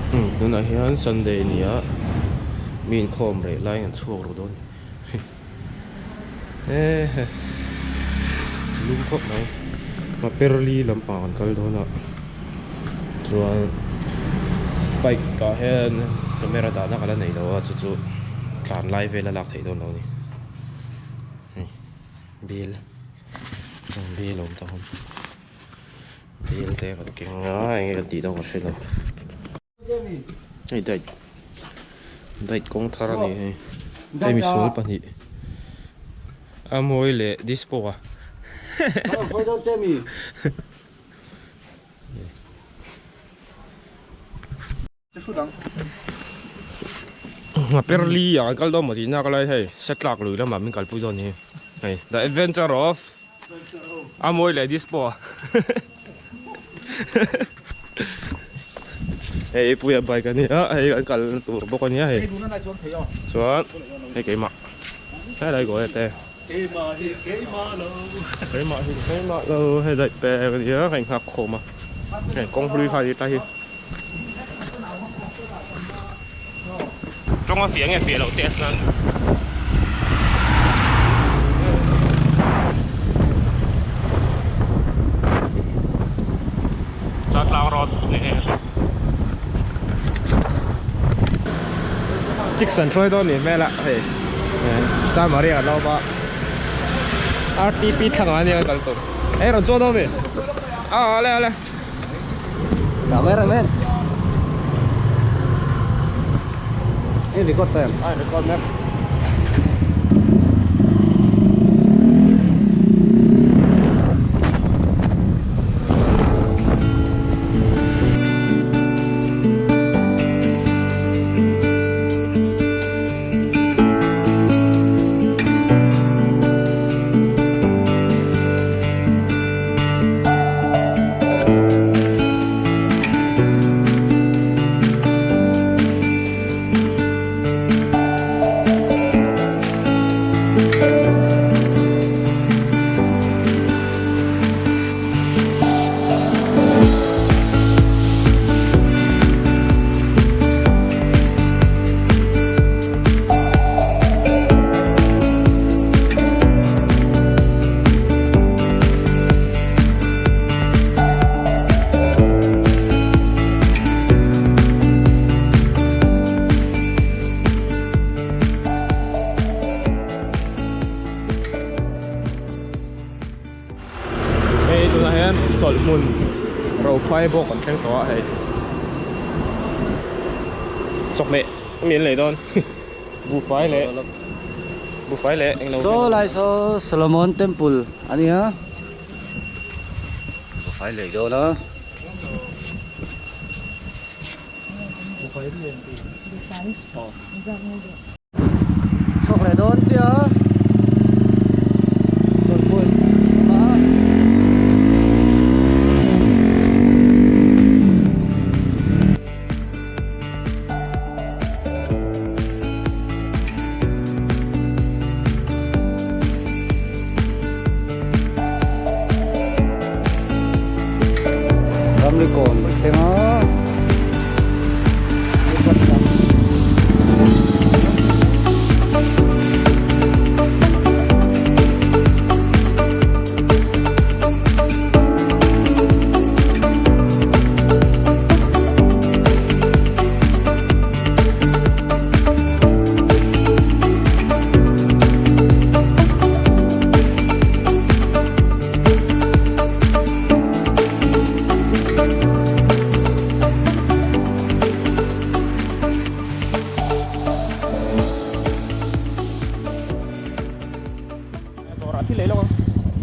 Umm tunah hian Sunday a ni a mi inkhawm reh laiin an chhuak ru dawn a ni he lum khawp mai Maperli lampang an kal dawn a chuan bike ah hian camera dahna ka la nei lo a chu chu tlan lai vel a lak theih dawn lo a ni hei bill bill a awm tawh a. Bill te kan keng a enge kan tih dawn ka hre lo hei diet diet kawng thar a ni hei hei misual pahnih a mawi leh dispo a A perli ah kan kal dawn maw tih nak lai hei setlak lui lamah min kalpui dawn hi hei the adventure of a mawi leh dispo a hei puia bike a nia hei kan kal na tur bawk a nia hei chuan hei keimah helai kaw hete keimah hi keimah lo hei daih pek a nia ka inghak khawm a hei kawng hlui kha a ni ta hi. Tawng a fiah nge fiah loh test nan. Chatlang road ni e. Chicks an hruai dawn ni hmel a hei. Chan Maria an lo awm a. RTP thlang ah ania kal tur. Ei rawn chuan dawn mi? A ale ale. Cameraman. Hey, record time. Ai record mek. Hei tunah hian chawlh hmun rophai bawk an thleng tawh a hei chawhmeh mi an lei dawn buhfai leh buhfai leh englo Saw lai saw Solomon Temple a nia buhfai lei dawn a. Chhuak leh dawn chiah a chawlhhmun a Ramri kawn a thleng a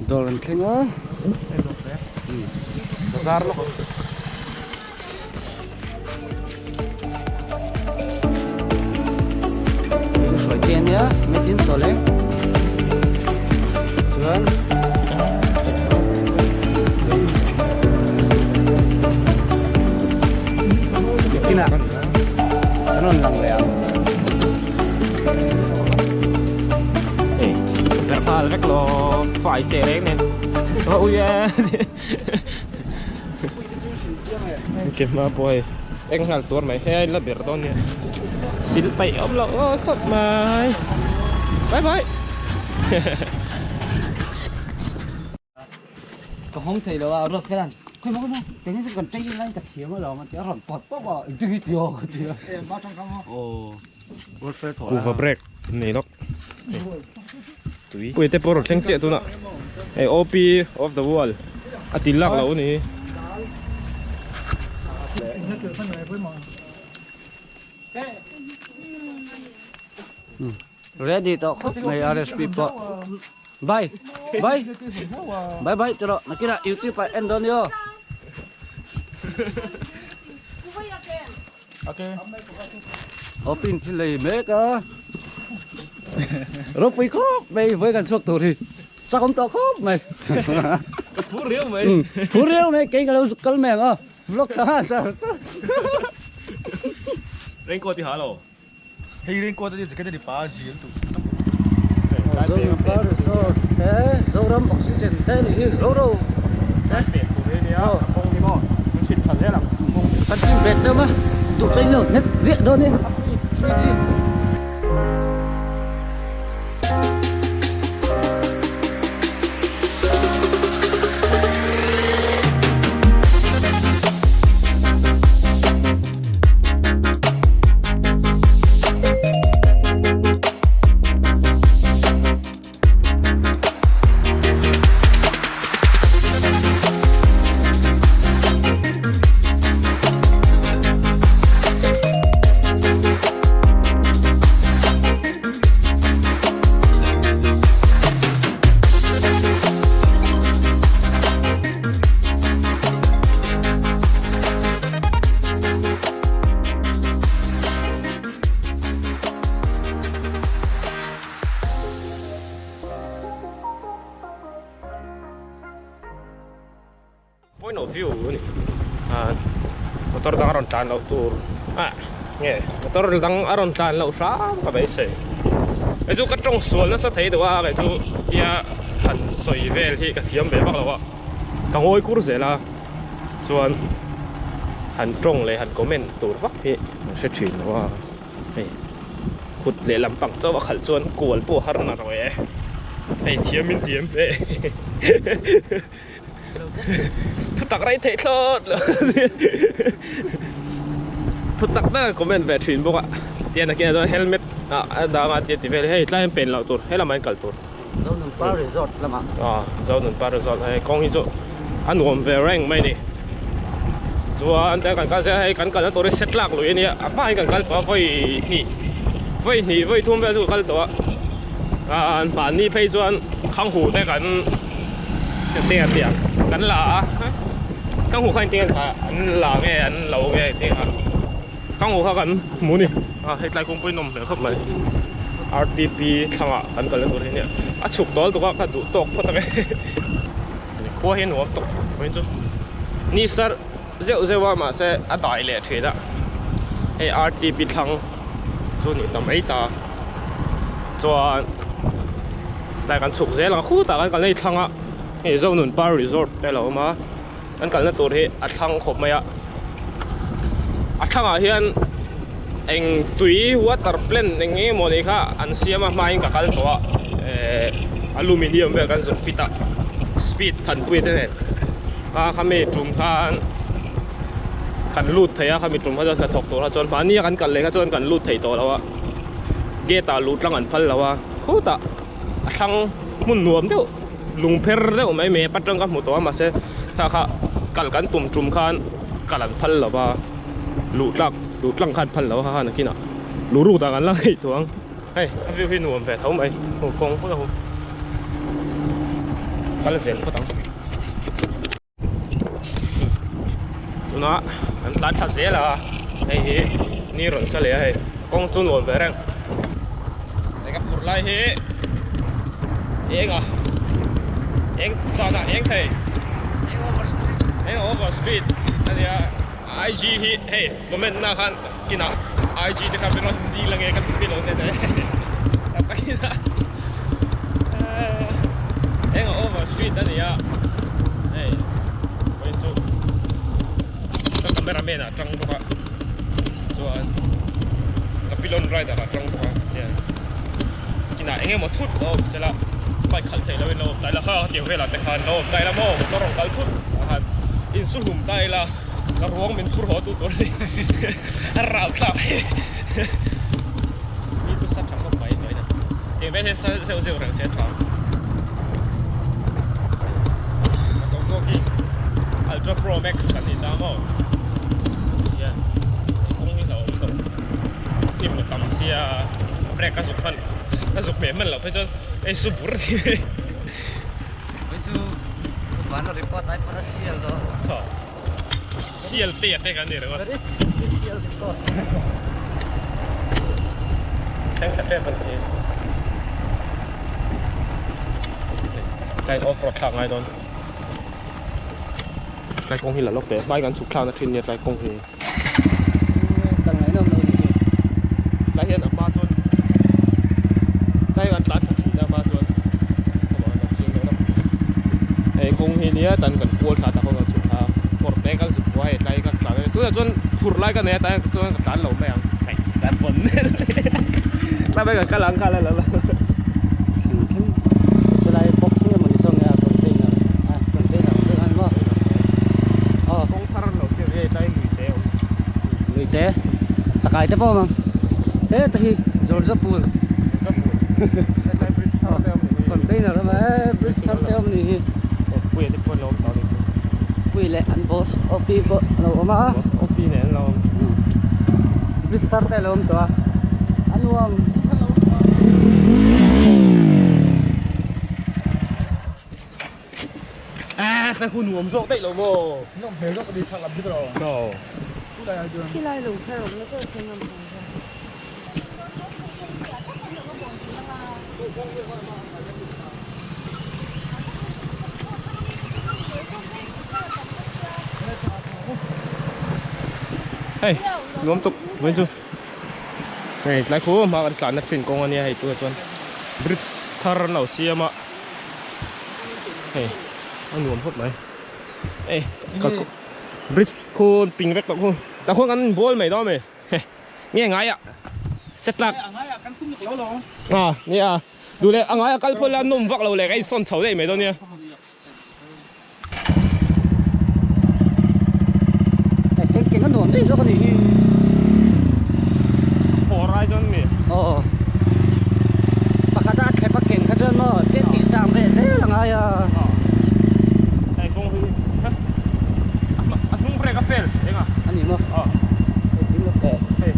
Dawr an thleng a. Bazar lawk ang. In hruai te ania made in Sawleng chuan nikinah kan rawn lang leh ang. Hei perh nghal vek lo fai teh reng nen ui e. Ke hma pawh hei. Eng nghal tuar mai hei a inla ber dawn nia sil paih awm loh aw khawp mai bye bye Ka hawng thei lo a ruat felan khawi maw khawi maw kei chu kan training laiin ka thiam alawm a ti a rawn pawt pawp a engtin hi ti aw ka ti a Kuva break nei lawk tui pui te pawh rawn thleng chiah tunah hei OP of the world a ti lak loh ni Ready tawh khawp mai RSP pawh bye bye bye bye tawh nakinah youtube ah en dawn ni aw. Open thil lei mek a ropui khawp mai vawi kan chhuak tur hi chak awm tawh khawp mai phur riau mai phur riau mai kei ka lo zuk kal mai ang a vlog tha char char raincoat i ha lo hei raincoat a ni jacket a ni pa zil tu Zoram resort te Zoram oxygen te a nih hi ro ro Kan chim ve deuh a duh tlai lo nghet ziah dawn e Point of view a ni ah motor dang a rawn tlan loh tur ah nge motor dang a rawn tlan loh hram ka beisei hei chu ka tawng sual nasa thei deuh a kei chu tia han sawi vel hi ka thiam ve vak lo a ka ngawi kur zel a chuan han tawng leh han comment tur vak hi ka hre thin lo a hei kut leh lampang chauh a khalh chuan kual pawh a har na rawh e hei thiam in tiam hle. Thutak rei theih thlawt lo Thutak tak a comment ve thin bawk a Tian a kian chuan helmet a dang a tia ti vel hei tlai hian pen loh tur helamah hian kal tur Zonunpa resort lamah Aw Zonunpa resort hei kawng hi chu a nuam ve reng mai ni Chuan tlai kan kal zel hei kan kalna tur hi set lak lui a nia a hmain kan kal tawh a vawi hnih vawi hnih vawi thum vel chu ka kal tawh a mahni phei chuan khanghu te kan Engtin a tih ang kan la a ka hmuh kha engtin a an la nge an lo nge engtin a ka hmuh kha kan hmu ni a hei tlai kawngpui nawm hmel khawp mai R T P thlangah kan kalna tur hi nia a chhuk dawl tuk a ka duh tawk phawt ang e khua hi a nuam tawk vawiin chu ni sar zeuh zeuh a mahse a dai leh thin a hei R T P thlang chu ni ta mai ta chuan tlai kan chhuk zel ang khutah kan kalna hi thlang a hei Zonun Par Resort te a lo awm a kan kalna tur hi a thlang khawp mai a a thlangah hian eng tui water plant eng eng emaw ni kha an siam a hmain ka kal tawh a ehh aluminium vel kan zawrh fit a speed thanpui te nen. A khami tum khan kan lut thei a khami tum kha chuan hnathawk tur kha chuan mahni a kan kal leh kha chuan kan lut thei tawh lo a gate ah luh tlang an phal lo a khutah a thlang hmun nuam deuh lung pher deuh mai mai atang ka hmu tawh a mahse kha kha kal kan tum tum khan kal an phal lo va luh tlak luh tlang khan phal lo a kha khan nakinah luh ruk dan an la ngei tawh ang hei a view hi nuam ve tho mai kawng phawt a hum kal zel phawt ang. Tunah an tlan thla zel a hei hi ni rawn sa leh a hei kawng chu nuam ve reng hei ka phurh lai hi eng a eng zanah eng thei eng over street a nia I G hi hei comment na khan kinah I G te kha min rawn dil ange ka ti lo nen eng a over street a nia hei vawiin chu ka camera man ah tang bawk a. Pilon rider ah tang bawk a hian kinah eng emaw thut lo awm sela bike khalh theih loin lo awm ta ila kha tiang velah te khan lo awm ta ila maw motor rawn kal thut ah khan insu hlum ta ila ka ruang min phur haw tu tur a ni a rau thlak mi chu sa tha khawp mai hnuaina tiang vel hian sa zeuh zeuh reng se a tha a tawng zawk hi Ultra Pro Max kan ni ta maw hian kawng hi hlauhawm tawh hnim a tam sia brake a zuk hman a zuk hmeh hman loh phei chuan ei su bur a ni Hei chu van a report ai pawn a sial tawh. Sial te a te kan ni ringawt. Very sial report. Thleng thla tep an ti. Tlai off road thlak ngai dawn. Tlai kawng hi la lawk teh. Hmai kan chhuk thlakna thin nia tlai kawng hi. Kal ngaihnawm lo nih hi. Tlai hian a hma chuan tlai kan tlan thla thin a hma chuan hei kawng hi nia tan kan kual thla tak kan chhuk thla kawr te kan zuk buai hei tlai ka tlan a tunah chuan phur lai ka nei a tlai chuan ka tlan lo mai ang tlai mai kan kal ang kal la la Thleng thleng chulai box nge mawni saw nge a container a container ang deuh a ni maw aw kawng thar an lo siam hi hei tlai lui te a awm lui te chakai te pawh a awm ang heta hi Georgia pool container awm a e bridge thar te awm a nih hi Puia te pawh an lo awm tawh a nih chu Pui leh an boss OP pawh a lo awm a boss OP nen an lo awm bridge thar te a lo awm tawh a a nuam Ah, sai khu nuam zawk daih lo maw? Nawm hmel zawk a ni thak lam hi tawh. No. Khilai lung kher awm na zawk hian nawm hmel zawk. Hei, nuam tuk vawi chu. Hei, tlai khu hma kan tlanna thin kawng a nia hei tunah chuan bridge thar an lo siam a. Hei, a nuam khawp mai. Hei, bridge khu ping vek tawh khu. Tah khuan kan inbual mai dawn a mi. Nge ngai ah set lak a nia duh leh a ngai a kal pawh la nawm vak lo leh ka insawn chho daih mai dawn nia. Keng keng a nuam daih zawk a nih hi. Haw rai chuan mi. Aw pakhat a thlep a ken kha chuan maw tet tih sang ve zel a ngai a. Hei kawng hi a hnung brake a fail eng a. A ni maw? Aw. Hei ding lawk teh. Hei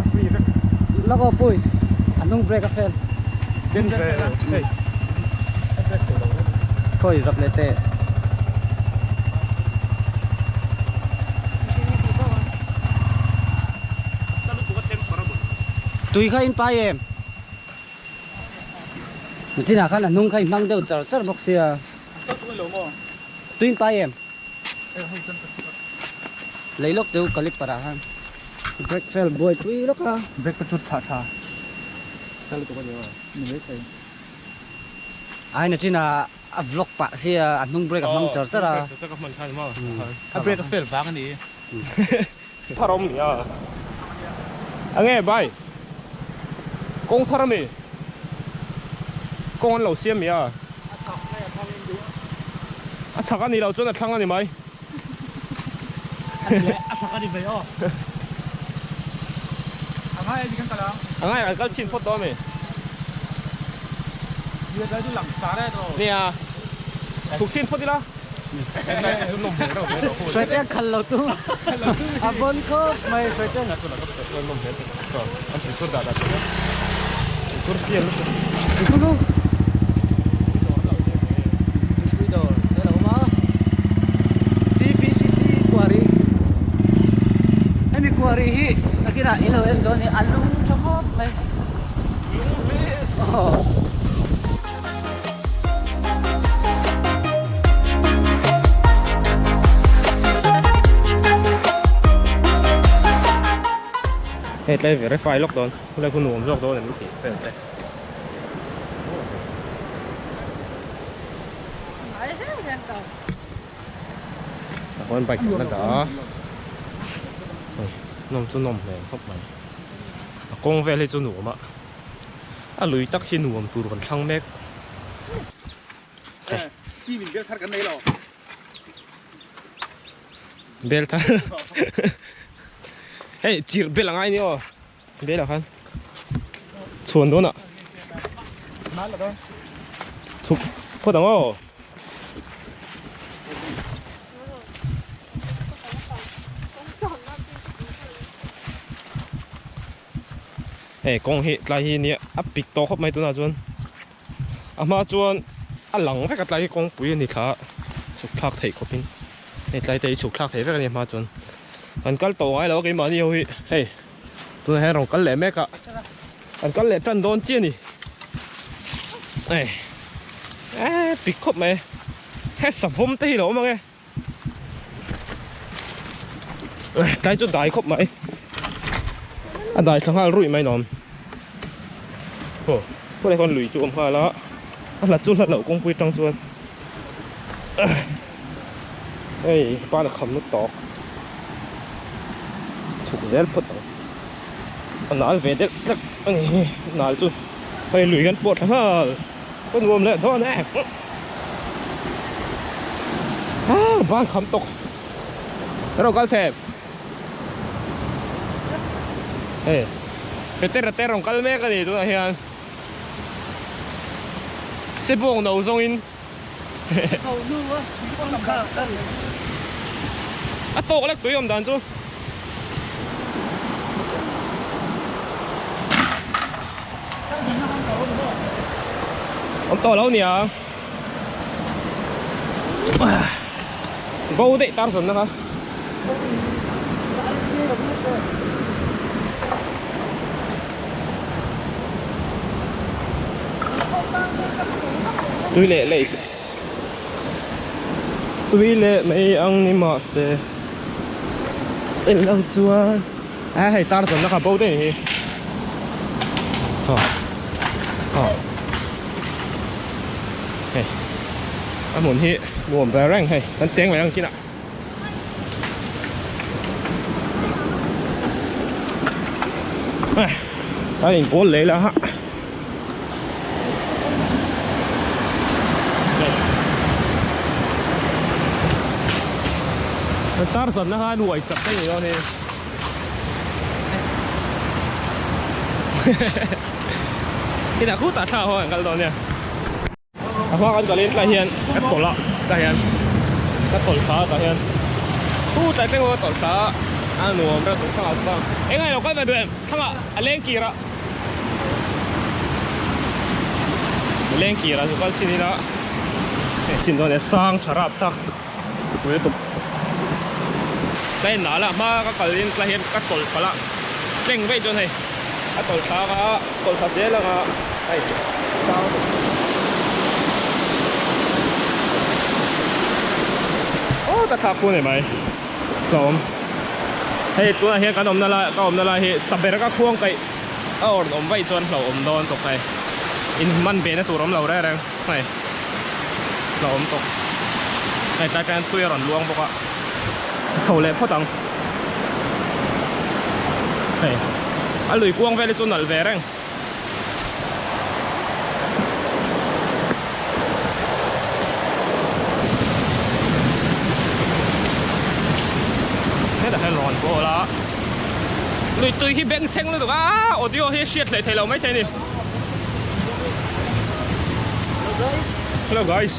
a free vek. Lawk aw pui a hnung brake a fail. Din ve hei a brake thei lo vek. Khawi rap leh teh. Tui kha in pai em? Nichinah khan a hnung kha i hmang deuh char char bawk sia. Tui in pai em? Lei lawk deuh caliper ah khan brake fail buai pui lawk a. Brake chu tha tha. Ni mai thei. Ai nichinah a vlog pah sia a hnung brake a hmang char char a. A brake a fail vang a ni. Thar awm nia. A nge bai. Kawng thar ami. Kawng an lo siam mi a. A chhak a ni lo chuan a thlang a ni mai. A chhak a ni mai aw. A ngai a ni kan kal ang. A ngai a kan kal chhin phawt tawh ami. Nia. Chhuk chhin phawt ila. Hruaite a khal lo tu a bon khawp mai hruaite Thingpui dawr te a lo awm a TBCC quarry hemi quarry hi nakinah in lo en dawn hi a lung tha khawp mai aw. Hei tlai verify lawk dawn khulai khu nuam zawk dawn em tih vel te. Tah khuan bike kan la dah a hei nawm chu nawm hmel khawp mai. A kawng vel hi chu nuam a, a lui tak hi nuam tur kan thlang mek. Bel thar hei chirh bel angai ni aw bel ah khan chhuan dawn ah chhuk phawt ang aw. Hei kawng hi tlai hi nia a pik tawh khawp mai tunah chuan a hma chuan a lang vek a tlai hi kawngpui a ni thla a chhuk thlak theih khawp in hei tlai te hi chhuk thlak theih vek a ni a hma chuan kan kal tawh ngai lo a keimahni ho hi hei tunah hian rawn kal leh mek a kan kal leh tan dawn chiah a ni hei eee pik khawp mai he savawm te hi lo awm ang e. Tlai chu dai khawp mai a dai thla nghal ruih mai lawm aw khawlai khawn lui chu awm nghal a a hlat chu hlat loh kawngpui atang chuan hei pan a kham na tawk chhuk zel phawt ang a nal ve deuh tlek a ni nal chu hei lui kan pawh thla nghal. Ka nuam leh dawn e. Ah, ban kham tok. Ro kal them. Hey. Peter te rong kal mek ani tunah hian. Sebawng no zawng in. A tawk lek tui awm dan chu. Awm tawh lo nia. Bo daih tar zawn na kha. Tui leh lei Tui leh mai ang ni mahse Eng lo chuan a hei tar zawn na kha bo daih hi ha ha hei a hmun hi nuam ve reng hei kan cheng mai ang kinah a in pawl leh la ha. Tar zan na khan uai chak daih ni dawn hi. Inah khutah thla ho an kal dawn nia. A hma kan kalin tlai hian ka tawlh a tlai hian ka tawlh thla a tah hian khu tlai thleng ka tawlh thla a a nuam reuh tawh thlang ah chuan eng ai lo kal ve duh em thlang ah a leng kir a a leng kir a chu kal chin ila hei chin dawn e sang tha rap tak pui lutuk tlai nal a hma ka kal in tlai hian ka tawlh palh a tleng veih chuan hei a tawlh thla a tawlh thla zel ang a hei sang aw ka thlak khu ni mai tlawm hei tunah hian kan awmna lai ka awmna lai hi saber ka khuang kaih a awrh awm vaih chuan hlauhawm dawn tawk hei in man ve na tur awm lo reng reng hei hlauhawm tawk hei tlai tlai tui a rawn luang bawk a chho leh phawt ang hei a lui kuang vel hi chu nalh ve reng. Hetah hian rawn bawl a lui tui hi bengchheng lutuk a audio hi hriat hlei theilo maithei a ni hello guys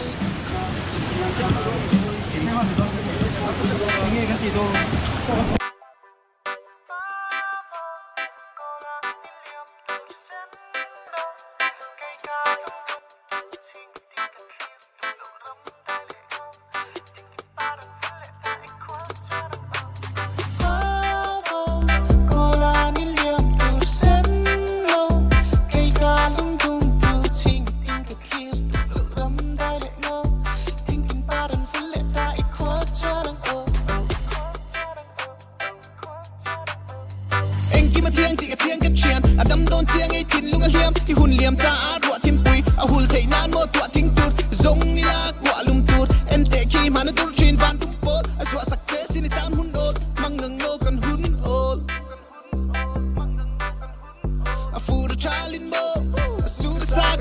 Engkim a thiang tih ka chiang ka thian A dam dawn chiang ei thinlung a hliam I hun liam ta a ruah thinpui A hul theih nan maw tuah thing tur Zawng ila kuah lung tur En teh khi hman a tur thin Van tum pawl a zuah sak che sin i tan hun awl Mang ngang maw kan hun awl.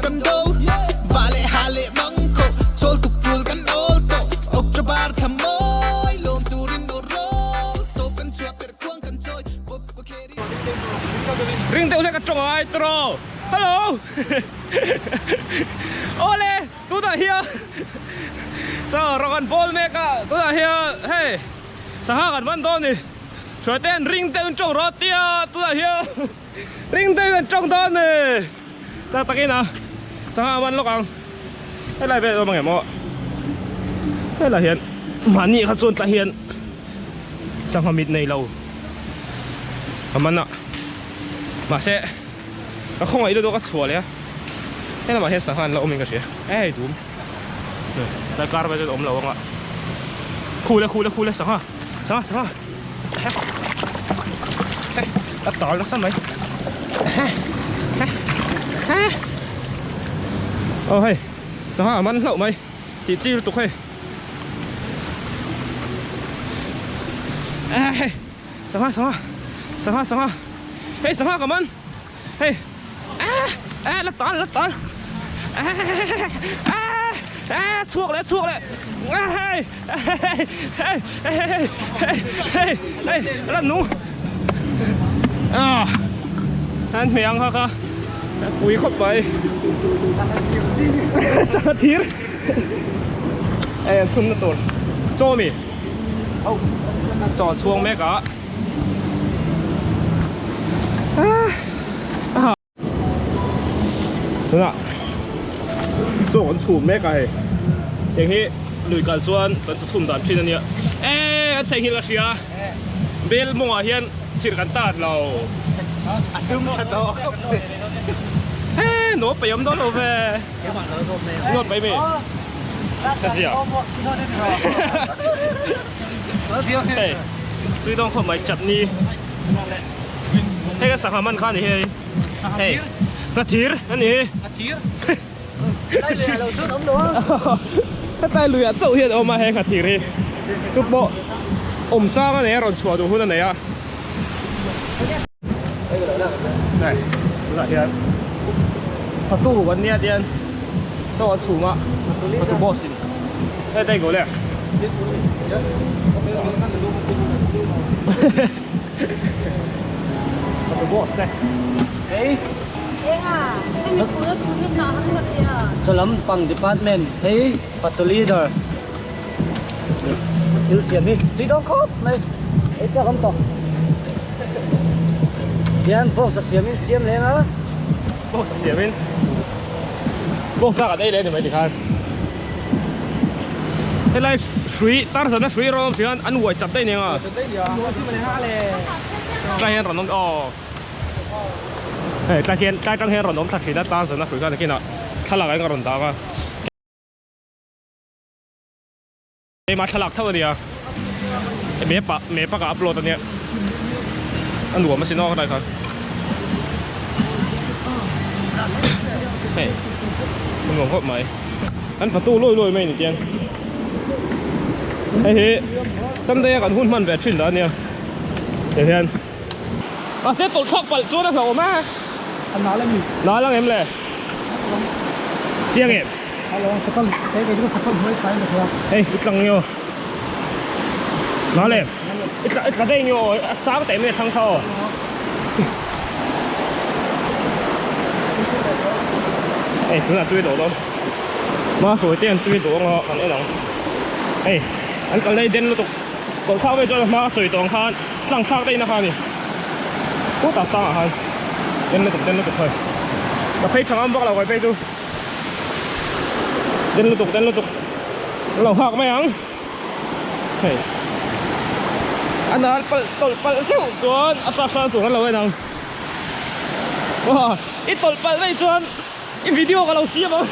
kan do Va leh ha leh mang kho Chawl tuk tul kan awl tawh October thla mawi lawm turin aw rawl Tawp kan chhuah perh khuang kan chawi Pop ka kheri Ring deuh hlek a tawng ai tawh Hello Awle tunah hian Saw rawng an bawl mek a tunah hian hei Sangha kan man dawn ni Hruaite an ring deuh in tawng rawh tia tunah hian Ring deuh in an tawng dawn ni Tak takin a Sangha man lawk ang Helai vel awm ang em aw Helai hian mahni kha chuan tah hian Sangha mit nei lo a man a Mahse ka khawngaih lutuk a chhuah leh a Helamah hian sangha an la awm in ka hria Hei dum Tlai kar vel chuan awm lo ang a Khule khule khule sangha sangha sangha Hei a tal nasa mai Aw hei sangha a man hlauh mai tih chi lutuk hei Hei sangha sangha sangha sangha hei sangha ka man hei eh la tal la tal eh eh chhuak leh chhuak leh hei hei hei hei hei hei la nung ah an hmeh ang kha kha pui khawp mai sangha thir hei an chhun na tur chaw mi chaw chhuang mek a. Tunah chaw kan chhum mek a hei heng hi lui kal chuan kan chu chhum dan thin a nia e an theihnghilh a hria bel mawngah hian chirh kan tan lo a tum tha tawh he naw peih awm dawn lo ve naw peih mi ka zia Hei tui dawng khawp mai chutney hei ka sangha man kha a ni hei hei nghathir a ni hi hetlai luiah chauh hian a awm a he nghathir hi chu pawh awm chang a nei a rawn chhuah duh hun a nei a hei tunah hian fatu kan nia tian chaw a chhum a fatu boss in hei te goal e fatu boss te hei chaw pang department hei fatu leader thil siam hi tui dawn khawp mai ei chak awm tawh hian box a siam in siam leng a box a siam in box a kan ei leh a ni mai tikhan helai hrui tarzan a hrui rawng awm hian an uai chat daih nia tlai hian rawn awm aw hei tlai hian tlai tang hian rawn awm thla thin a tarzan a hrui khan nakinah thlalak ah hian ka rawn dak a. Keimah thlalak tho a nia map ah map a ka upload a nia a nuam asin aw helai khan hei a nuam khawp mai an fatu lawi lawi mai a ni tiang hei hi Sunday a kan hun hman ve thin dah a nia ti hian mahse tawlh thlak palh chuan a hlauhawm a nal ang em le chiang em. Hei i tlang nge aw Nâ le i tla i tla daih nge aw a sang teh mai a thlang kha aw Hei tunah tui dawh dawn Hma hruai te an tui dawh anga kan en ang Hei an kal daih den lutuk tawlh thlak vel chuan a hma a sawi tawh ang khan tlang thlak daih na kha a ni Kutah sangah khan den lutuk den lutuk hei ka phei tha ngam vak lo kai phei chu. Den lutuk den lutuk lo nghak mai ang hei a nal palh tawlh palh zeuh chuan a tlak hrang tur an lo en ang aw i tawlh palh daih chuan i video ka lo siam ang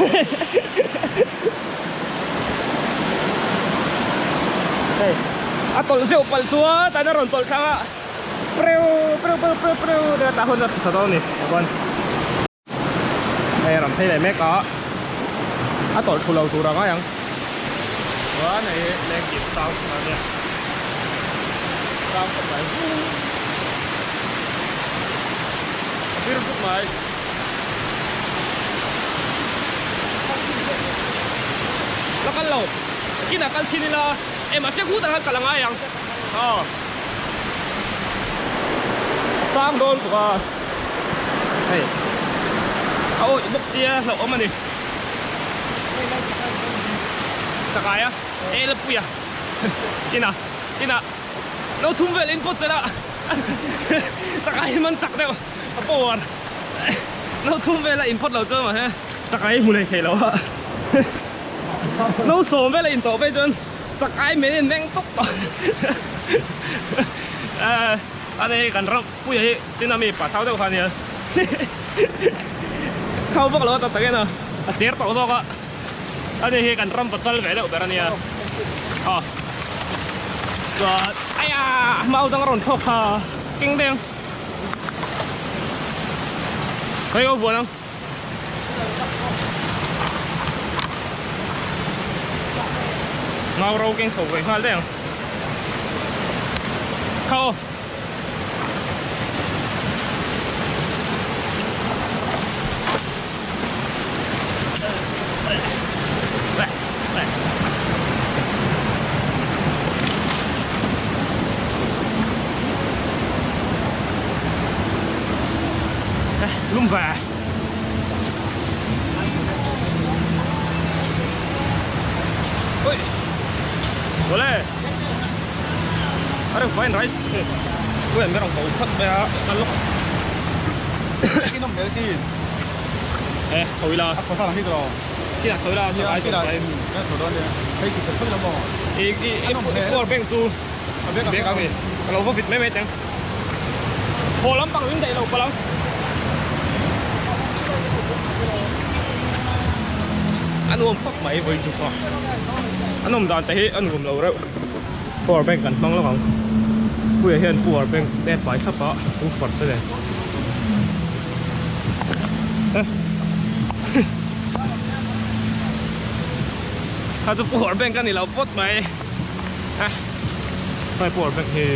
hei a tawlh zeuh palh chuan tah hian a rawn tawlh thlang a preu preu preu preu preu tah hun a tha dawn a ni chuan. Hei a rawn phei leh mek a, a tawlh thu lo tur a ngai ang. Chuan hei hi lengkim sang a nia, sang khawp mai a bir vuk mai. kal lo kinah kal thin ila e mahse khutah khan kal a ngai ang aw a sang dawn bawk a hei a awih bawk sia hlauhawm a ni chakai a e la pui a kinah kinah lo thum vel in pawt sela chakai hi man chak deuh a power no thum vela in phawt lo chuan mahse chakai hmu leh thei lo a no sawm vela in tawh phei chuan chakai men in meng tawp tawh a nei kan ram puia hi chin ami pa thau deuh kha ania thau vak lo a tak tak en a a cher tawh zawk a a ni hi kan ram pachal ve deuh ber ania aw chuan aiya mau dang a rawn thlawk kha keng deng. Hei ko buan ang. Mau ro keng chho ve nghal daih ang. Kha aw. Lum ve. Oi. Boleh. Ada fine rice. Ui, merong bau khat mai a, kan lok. Kinom mel sin. Eh, chho ila. A chho ta lang hi tawh. Khi chho ila, chho ai chho ai. Kan chho dawn nia. Hei chu chho ila maw. I i i power bank chu bag ang ni. Ka lo va vit mai mai teng. Haw lampang in daih lo palh ang. A nuam khawp mai vawi chu kha. A nawm dan te hi a nuam lo reuh. Power bank kan hmang lawk ang. Puia hian power bank te a pai thlap a, woofer te nen. Kha chu power bank a ni lo phawt mai. Hei power bank hi.